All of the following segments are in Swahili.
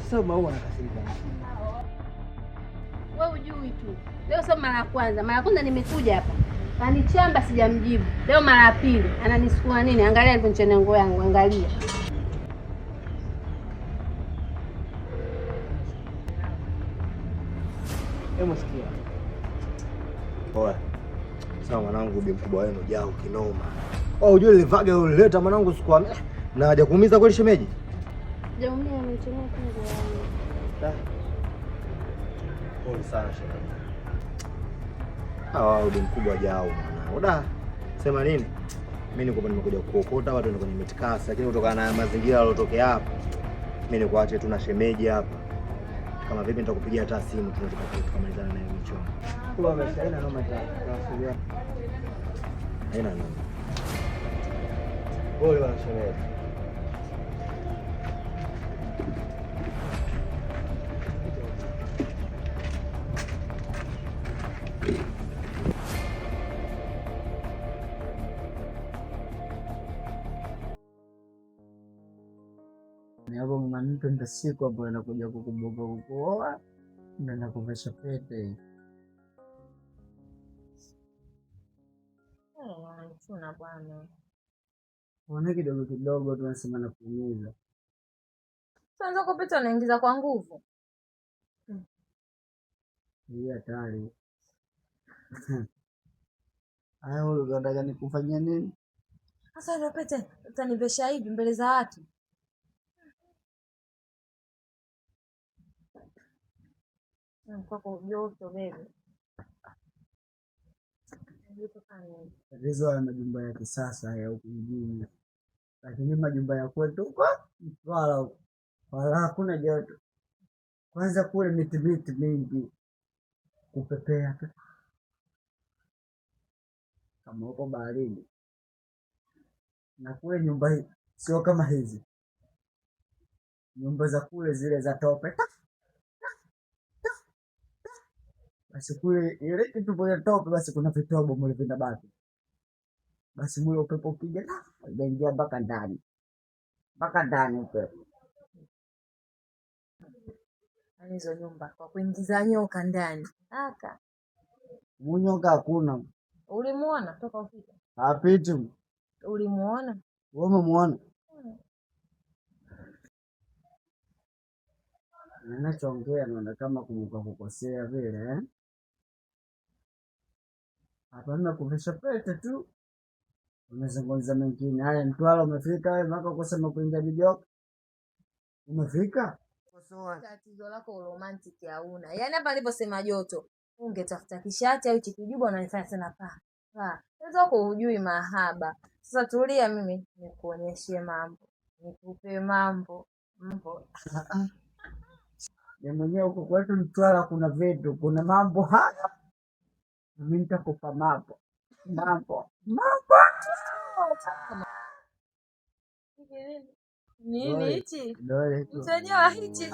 Sasa Maua anakasirika. Wewe hujui tu. Leo sio mara ya kwanza. Mara ya kwanza nimekuja hapa. Kanichamba sijamjibu. Leo mara ya pili ananisukuma nini? Angalia alivyonichana nguo yangu, angalia. Hebu sikia. Oya. Sawa mwanangu, bi mkubwa wenu jao kinoma. Oh, unajua ile vaga ulileta mwanangu sikuamini. Na hajakuumiza kweli shemeji? Jaumia amenichana nguo yangu. Pole sana shemeji. Hawa bi mkubwa jao mwanangu. Da. Sema nini? Mimi niko nimekuja kuokota watu ndio kwenye mitikasi, lakini kutokana na mazingira yaliyotokea hapa, mimi nikuache tu na shemeji hapa. Kama vipi nitakupigia hata simu tunaweza tukamalizana nayo michomo. Kwa basi haina noma tena. Haina noma. Pole bwana shemeji. Ni hapo mama mtu ndo siku ambayo anakuja kukuboga kukuoa ndo nakuvesha pete. Chuna bwana. Uone kidogo kidogo tunasema na kuumiza. Sasa kupita unaingiza kwa nguvu. Hii hatari. Haya, wewe unataka nikufanyia nini? Sasa ile pete utanivesha hivi mbele za watu. Kwako joto bebe. Joto kama nini? Tatizo haya majumba ya kisasa ya huku mjini, lakini majumba ya kwetu huko Mtwara huko wala hakuna joto. Kwanza kule miti miti mingi kupepea tu kama huko baharini, na kule nyumba hii sio kama hizi nyumba za kule zile za tope. Basi kule ile kitu ya tope, basi kuna vitobo mule vinabaki, basi mule upepo ukija inaingia mpaka ndani, mpaka ndani upepo. Yaani hizo nyumba kwa kuingiza nyoka ndani. Aka. Munyoka hakuna. Ulimuona toka ufika? Hapiti. Ulimuona? Wewe umemuona? Ninachoongea naona kama kumuka kukosea vile eh? Hapana kuvisha pete tu. Unazungumza mengine. Haya, Mtwara umefika wewe mpaka kusema kuingia bijoka. Umefika? Tatizo lako romantic hauna. Yaani hapa niliposema joto, ungetafuta kishati au kijuba unanifanya sana pa. Pa. Tatizo lako hujui mahaba. Sasa tulia, mimi nikuonyeshe mambo. Nikupe mambo. Mambo. Ni mwenyewe huko kwetu Mtwara kuna vitu, kuna mambo haya. Mimi nitakupa mambo. Mambo. Mambo. Nini hichi? Dole tu. Mtu wenyewe hichi.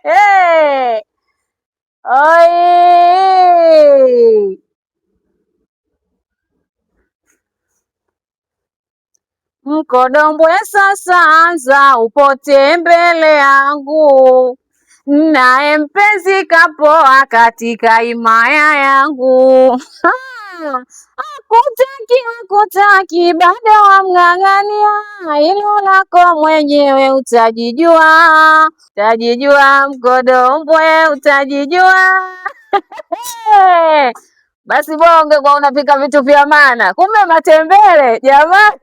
Hey! Oi! Mkodombwe sasa anza upote mbele yangu, Naye mpenzi kapoa katika himaya yangu. Hakutaki, hakutaki, bado wamng'ang'ania. Hilo lako mwenyewe utajijua, utajijua mkodombwe, utajijua. Basi bora ungekuwa unapika vitu vya maana, kumbe matembele jamani.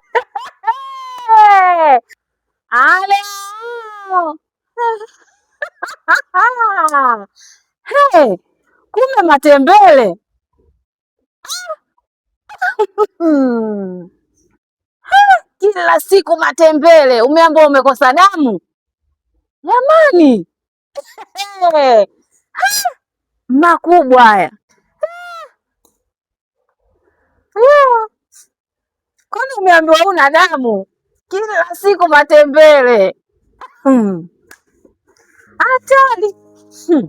Alo. Hey, kumbe matembele. Hmm. Kila siku matembele, umeambiwa umekosa damu jamani. Hey, makubwa haya. Kwani umeambiwa una damu? Kila siku matembele. Hmm. Hatari. Hmm.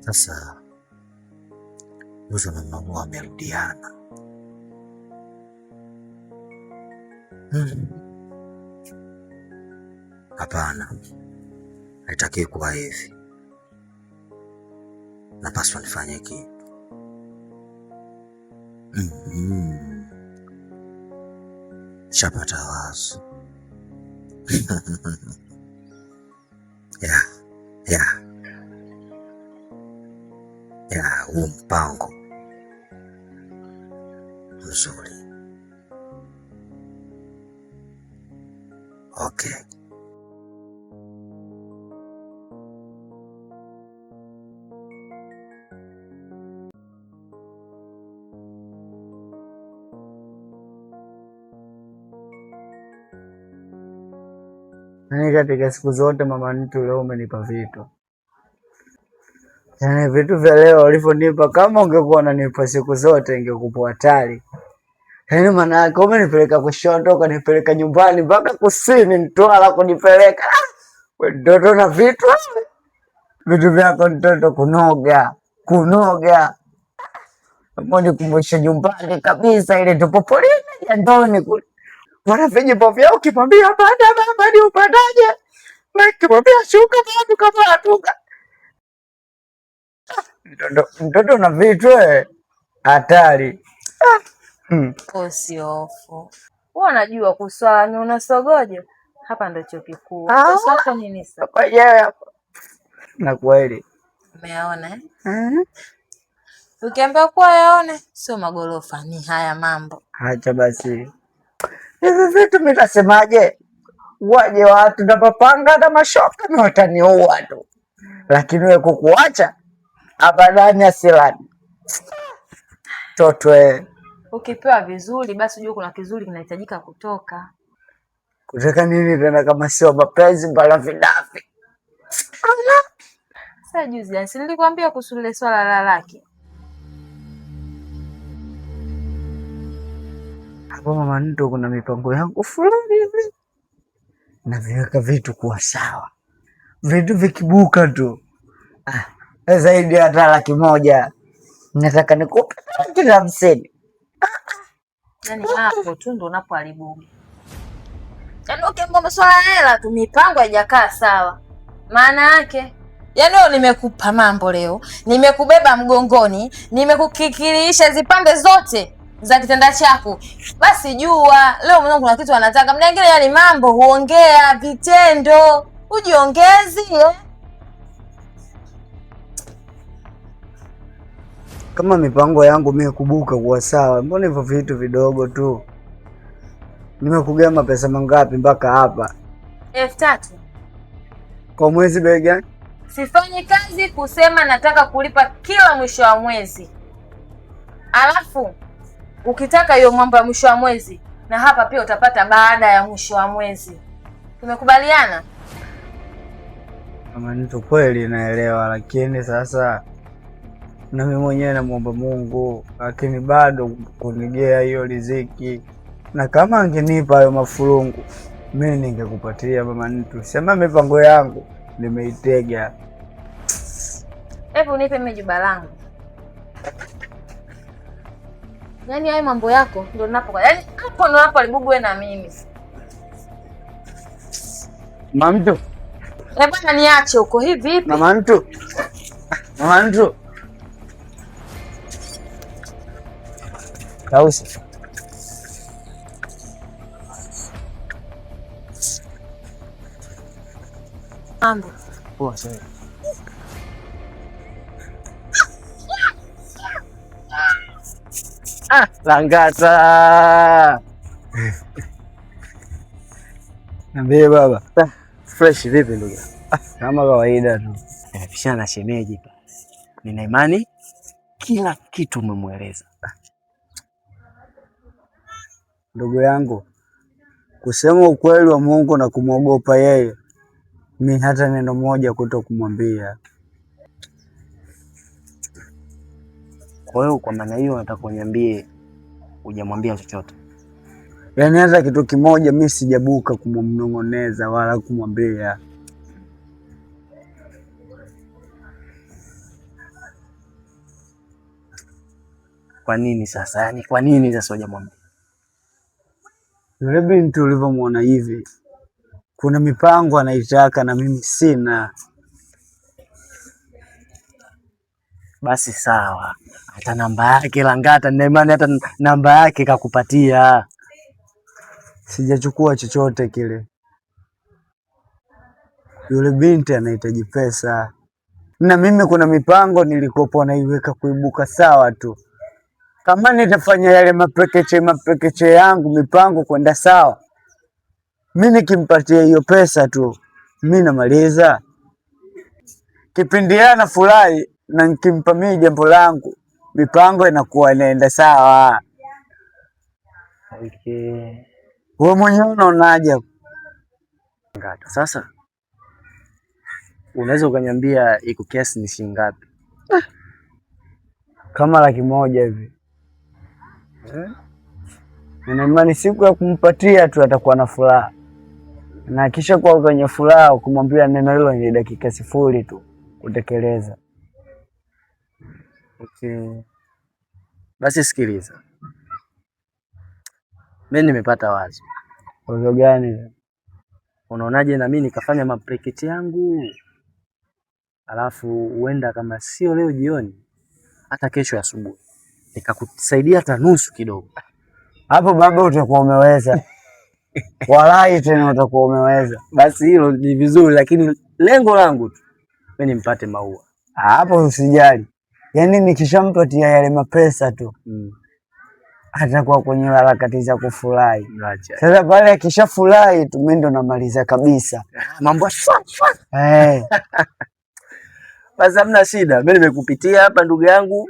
Sasa Zuchu na Maua wamerudiana. Hmm. Hapana, haitakiwi kuwa hivi. Napaswa nifanye kitu. Mm-hmm. Shapata wazo. Ya, ya, ya, huu mpango mzuri. Okay. Yaani katika siku zote mama mtu, leo umenipa vitu, yaani vitu vya leo ulivyonipa, kama ungekuwa unanipa siku zote ingekupa hatari. Yaani maana yake umenipeleka kushoto, ukanipeleka nyumbani mpaka kusini Mtwara kunipeleka. Ah, mtoto na vitu vitu vyako mtoto, kunoga kunoga, nikumbushe nyumbani kabisa, ile tupo porini jandoni kule wana vijipo vyao, ukimwambia panda baba ni upandaje, ukimwambia shuka baba kama Mtoto mtoto na vitu hatari. Hmm. Usihofu. Wewe unajua kuswali unasogoje? Hapa ndo chuo kikuu. Sasa nini sasa? Kwenyewe hapo. Na kweli. Umeona eh? Mm. Ukiambia kuwa yaone sio magorofa, ni haya mambo. Acha basi. Hivi vitu mimi nasemaje? Waje watu na mapanga na mashoka na wataniua tu. Lakini wewe kukuacha abadani asilani. Totwe. Ukipewa vizuri basi ujue kuna kizuri kinahitajika kutoka. Kutaka nini tena kama sio mapenzi mbala vidafi? Sasa juzi si nilikwambia kuhusu lile swala la laki. Hapo mama mtu, kuna mipango yangu fulani hivi, naviweka vitu kuwa sawa, vitu vikibuka tu zaidi ya hata 100,000 nataka nikupe 50,000. Yaani hapo tu ndo unapoharibu. Yaani ukiambiwa masuala ya hela tu mipango haijakaa sawa. Maana yake yaani leo nimekupa mambo leo, nimekubeba mgongoni, nimekukikilisha zipande zote za kitanda chako. Basi jua leo mwanangu kuna kitu anataka. Mda mwingine yani mambo huongea vitendo, ujiongezi eh? Kama mipango yangu mimi kubuka kuwa sawa, mbona hivyo vitu vidogo tu? Nimekugema pesa mangapi mpaka hapa? 3,000 kwa mwezi. Bei gani? Sifanyi kazi kusema nataka kulipa kila mwisho wa mwezi, alafu ukitaka hiyo mambo ya mwisho wa mwezi na hapa pia utapata baada ya mwisho wa mwezi. Tumekubaliana? Kama mtu kweli naelewa, lakini sasa na mimi mwenyewe namwomba Mungu, lakini bado kunigea hiyo riziki, na kama angenipa hayo mafurungu mimi ningekupatia mama mtu. Sema mipango yangu nimeitega. Hebu nipe mimi juba langu. Yaani hayo mambo yako ndio ninapo. Yaani hapo ndo hapo alibubu wewe na mimi. Mama mtu. Eh, bwana niache huko hivi vipi? Mama mtu. Mama mtu. Tausi. Mambo. Poa sana. Ah, Langata. Niambie baba. Fresh vipi ndugu? Kama kawaida tu. Nimepishana na shemeji pale. Nina imani kila kitu umemweleza. Ndugu yangu, kusema ukweli wa Mungu na kumwogopa yeye, mi hata neno moja kuto kumwambia. Kwa hiyo kwa maana hiyo nataka uniambie hujamwambia chochote. Yaani hata kitu kimoja mi sijabuka kumnong'oneza wala kumwambia. Kwa nini sasa? Yaani kwa nini sasa hujamwambia? Yule binti ulivyomwona hivi, kuna mipango anaitaka na mimi sina. Basi sawa, hata namba yake Langata, nina imani hata namba yake kakupatia. Sijachukua chochote kile. Yule binti anahitaji pesa, na mimi kuna mipango nilikopo naiweka kuibuka sawa tu. Kama nitafanya yale mapekeche mapekeche yangu mipango kwenda sawa, mi nikimpatia hiyo pesa tu mi namaliza. Kipindi yeye anafurahi na nikimpa mimi jambo langu, mipango inakuwa inaenda sawa. Okay. Wewe mwenyewe unaonaje? Langata, sasa unaweza ukaniambia iko kiasi ni shilingi ngapi? Kama 100,000 hivi. Nina imani siku ya kumpatia tu atakuwa na furaha, na kisha kuwa kwenye furaha, kumwambia neno hilo ni dakika 0 tu kutekeleza. Okay. Basi sikiliza, mimi nimepata wazo. Wazo gani? Unaonaje na mimi nikafanya mapreketi yangu, alafu huenda kama sio leo jioni, hata kesho asubuhi nikakusaidia hata nusu kidogo. Hapo baba utakuwa umeweza. Walai tena utakuwa umeweza. Basi hilo ni vizuri, lakini lengo langu tu mimi nimpate Maua. Hapo usijali. Yaani nikishampatia yale mapesa tu atakuwa kwenye harakati za kufurahi. Sasa pale akishafurahi tu mimi ndo namaliza kabisa. Mambo shwa shwa. Eh. Basi hamna shida. Mimi nimekupitia hapa ndugu yangu,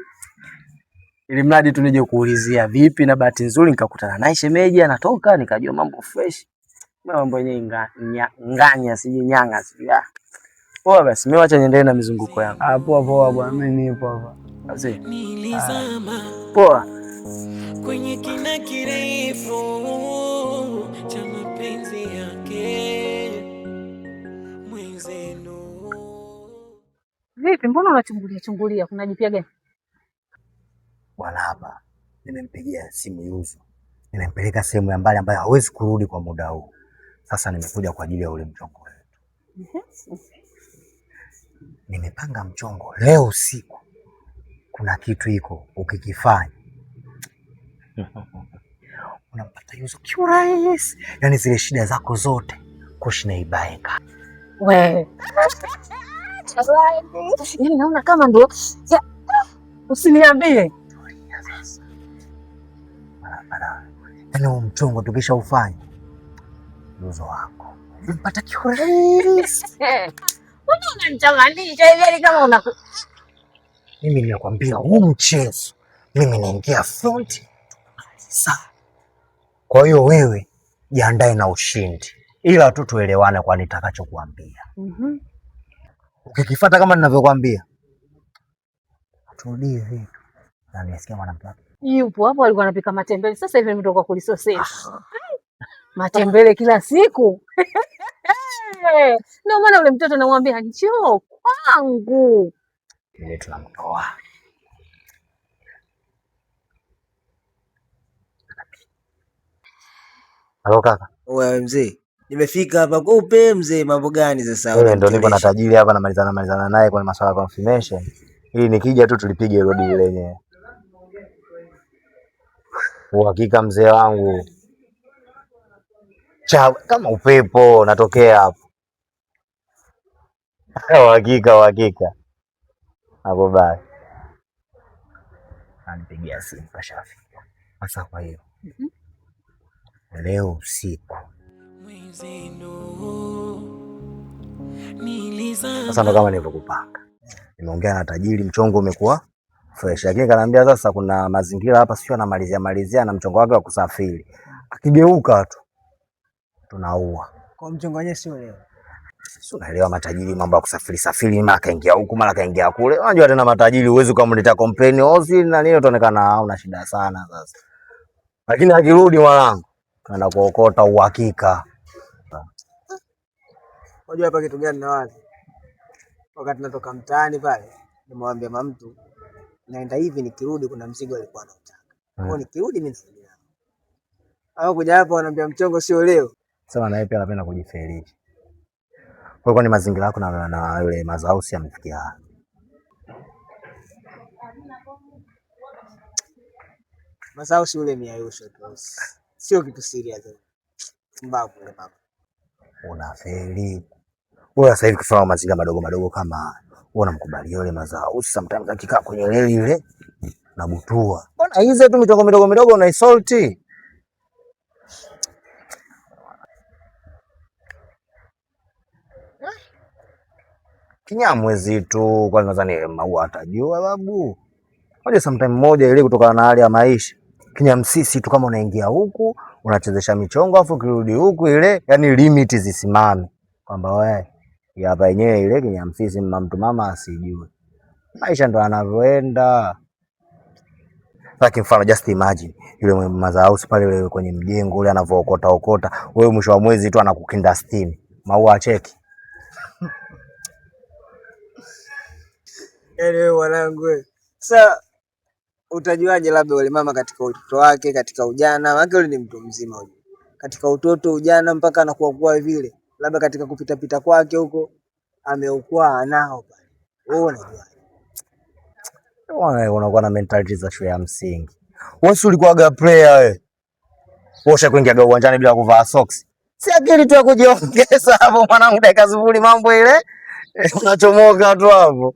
ili mradi tu nije kuulizia vipi, na bahati nzuri nikakutana naye shemeji anatoka, nikajua mambo fresh. Mambo yenyewe nganya sijui nyanga sijui. Poa basi, mimi wacha niendelee na mizunguko yangu. Ah, poa poa bwana, mimi nipo hapa. Nilizama Poa. kwenye kina kirefu cha mapenzi yake mwenzenu. Vipi, mbona unachungulia chungulia? Kuna jipya gani? Bwana hapa nimempigia simu Yuzo, nimempeleka sehemu ya mbali ambayo hawezi kurudi kwa muda huu. Sasa nimekuja kwa ajili ya ule mchongo wetu. Nimepanga mchongo leo usiku, kuna kitu iko ukikifanya unampata Yuzo kiurahisi, yaani zile shida zako zote kushinaibaeka. Wewe yaani naona kama ndo usiniambie. Yaani huu mchongo tukishaufanya Yuzo wako unampata kiurahisi. Unanichanganyisha hivi yaani kama una Mimi ninakwambia huu mchezo mimi naingia front sawa. Kwa hiyo wewe jiandae na ushindi, ila tu tuelewane kwa nitakachokuambia. Ukikifuata kama ninavyokuambia, turudie vitu na nisikia mwanamke wake yupo hapo, alikuwa anapika matembele. Sasa hivi nimetoka kulisosea matembele kila siku. Ndio maana ule mtoto namwambia njoo kwangu. Yule tunamtoa. Halo kaka. Wewe mzee, nimefika hapa kwa upe mzee, mambo gani sasa Wewe ndo niko na unanichelewesha? tajiri hapa namalizana malizana naye kwenye masuala ya confirmation. Ili nikija tu tulipige hilo deal lenyewe. Uhakika mzee wangu. Cha kama upepo natokea hapo. Uhakika, uhakika. Nakubali. Anipigia simu kashafika. Sasa kwa hiyo leo usiku. Mwenzenu Sasa ndo nilizama kama nilivyokupanga. Nimeongea na tajiri, mchongo umekuwa fresh, lakini kanaambia sasa kuna mazingira hapa, sio anamalizia malizia na mchongo wake wa kusafiri. Akigeuka tu tunaua. Kwa mchongo wenyewe sio leo. Si unaelewa matajiri mambo ya kusafiri safiri, mara kaingia huku mara kaingia kule. Unajua tena matajiri huwezi ukamletea complain osi na nini, utaonekana una shida sana sasa. Lakini akirudi mwanangu, tunaenda kuokota uhakika. Unajua hapa kitu gani nawaza? Wakati natoka mtaani pale, nimwambia mamtu naenda hivi, nikirudi kuna mzigo alikuwa anautaka. Kwa hiyo nikirudi mimi narudi nao. Au kuja hapa wanaambia mchongo sio leo. Sema naye pia anapenda kujifelisha. Kwa hiyo kwani mazingira yako na yule Mazausi amefikia wapi? Masau si ule miayusho tu. Sio kitu serious. Mbavu yule mama. Unafeli. Wewe sasa hivi kufanya mazingira madogo madogo kama haya, wewe unamkubalia yule Mazausi sometimes akikaa kwenye reli ile na butua. Mbona hizo tu midogo midogo midogo unaisolti? Kinyamwezi tu, kwani nadhani maua atajua babu. Moja sometime moja ile kutokana na hali ya maisha. Kinyamsisi tu kama unaingia huku unachezesha michongo afu ukirudi huku ile, yani limit zisimame kwamba wewe ya hapa yenyewe ile kinyamsisi mama mtu mama asijue. Maisha ndo yanavyoenda. Lakini mfano just imagine yule Mazausi pale yule kwenye mjengo ule anavyookota okota, wewe mwisho wa mwezi tu anakukinda 60. Maua acheki. Yaani wewe mwanangu wewe. Sasa utajuaje labda yule mama katika utoto wake, katika ujana, maana yule ni mtu mzima yule. Katika utoto, ujana mpaka anakuwa kuwa vile. Labda katika kupita pita kwake huko ameukwaa nao pale. Wewe unajua. Wewe unakuwa na mentality za shule ya msingi. Wewe si ulikuwaga player wewe. Wewe ushakuingiaga uwanjani bila kuvaa socks. Si akili tu ya kujiongeza hapo mwanangu, dakika sifuri mambo ile unachomoka tu hapo.